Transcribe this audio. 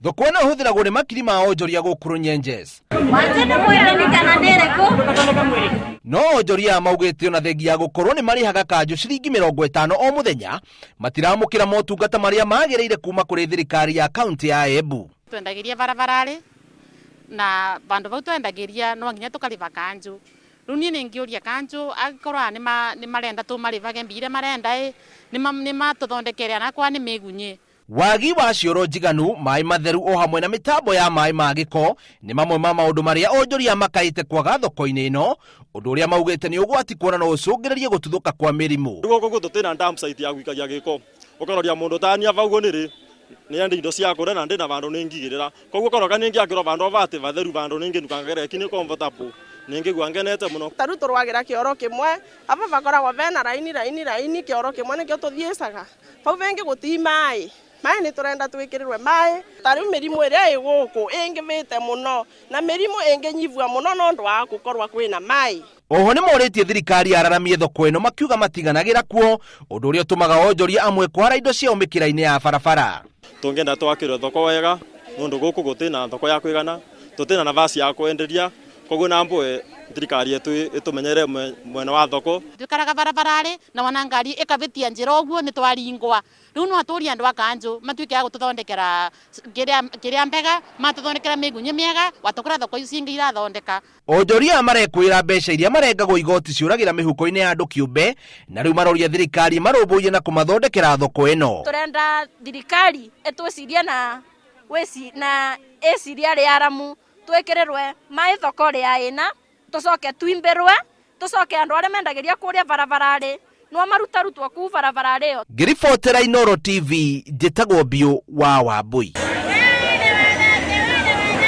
Thoko ĩno ĩhũthĩragwo nĩ makiri ma onjoria gũkũ Runyenjes. No onjoria aya maugĩte ona thengia ya gũkorwo nĩ marĩhaga kanjũ ciringi 50 o mũthenya, matiramũkĩra motungata marĩa magĩrĩire kuma kũrĩ thirikari ya kaunti ya Embu. Twendagĩria barabararĩ na vandũ vau twendagĩria no nginya tũkarĩva kanjũ. Rĩu niĩ nĩngĩũria kanjũ angĩkorwo nĩ marenda tũmarĩvage mbia iria marenda ĩ, nĩ matũthondekere anakorwo nĩ mĩgunyĩ. Wagi wa cioro njiganu, maĩ matheru o hamwe na mĩtambo ya maĩ ma gĩko nĩ mamwe ma maũndũ marĩa onjoria makaĩte kwaga thoko-inĩ ĩno, ũndũ ũrĩa maugĩte nĩ ũgwati kuona no ũcũngĩrĩrie gũtuthũka kwa mĩrimũ. Rĩu gũkũ tũtĩ na dump site ya gũikagia gĩko, ũkaroria mũndũ tania vau ũguo nĩrĩ nĩende indo cia kũrĩa na ndĩ na vandũ nĩngigĩrĩra, koguo koroka nĩngĩakĩrwo vandũ vatĩ vatheru vandũ nĩngĩnuka ngereki nĩ comfortable nĩngĩgua ngenete mũno. Ta rĩu tũrwagĩra kĩoro kĩmwe, ava vakoragwo vena raini raini raini, kĩoro kĩmwe nĩkĩo tũthiĩcaga. Vau vengĩ gũtii maĩ, maĩ nĩ tũrenda twĩkĩrĩrwe maĩ. Ta rĩu mĩrimũ ĩrĩa ĩ gũkũ ĩngĩvĩte mũno na mĩrimũ ĩngĩnyivua mũno nondũ wa gũkorwa kwĩna maĩ. Oho nĩmorĩtie thirikari yararamie thoko ĩno makiuga matiganagĩra kuo, ũndũ ũrĩa ũtũmaga onjoria amwe kwara indo ciao mĩkĩra-inĩ ya barabara. Tũngĩenda twakĩrwe thoko wega nũndũ gũkũ gũtĩ na thoko ya kũigana, tũtĩ na nafasi ya kwenderia, koguo na mbũe thirikari ĩtũmenyere mwena wa thoko. Twikaraga barabararĩ na wana ngari ĩkavĩtia njĩra ũguo nĩ twaringwa. Rĩu no atũrie andũ a kanjũ matuĩke a gũtũthondekera kĩrĩa mbega, matũthondekera mĩgunyĩ mĩega, watũkora thoko ici ingĩ irathondeka. Onjoria aya marekwĩra mbeca iria marengagwo igoti ciũragĩra mĩhuko-inĩ ya andũ kĩũmbe na rĩu maroria thirikari ĩmarũmbũiye na kũmathondekera thoko ĩno. Tũrenda thirikari ĩtwĩcirie na na ĩcirie arĩa aramu twĩkĩrĩrwe maĩ thoko rĩa ĩna tũcoke twimbĩrwe tũcoke andũ arĩa mendagĩria kũrĩa barabararĩ no marutarutwo kuu barabararĩ ĩyo. Ngĩribotera Inooro TV njĩtagwo Mbiũ wa Wambui.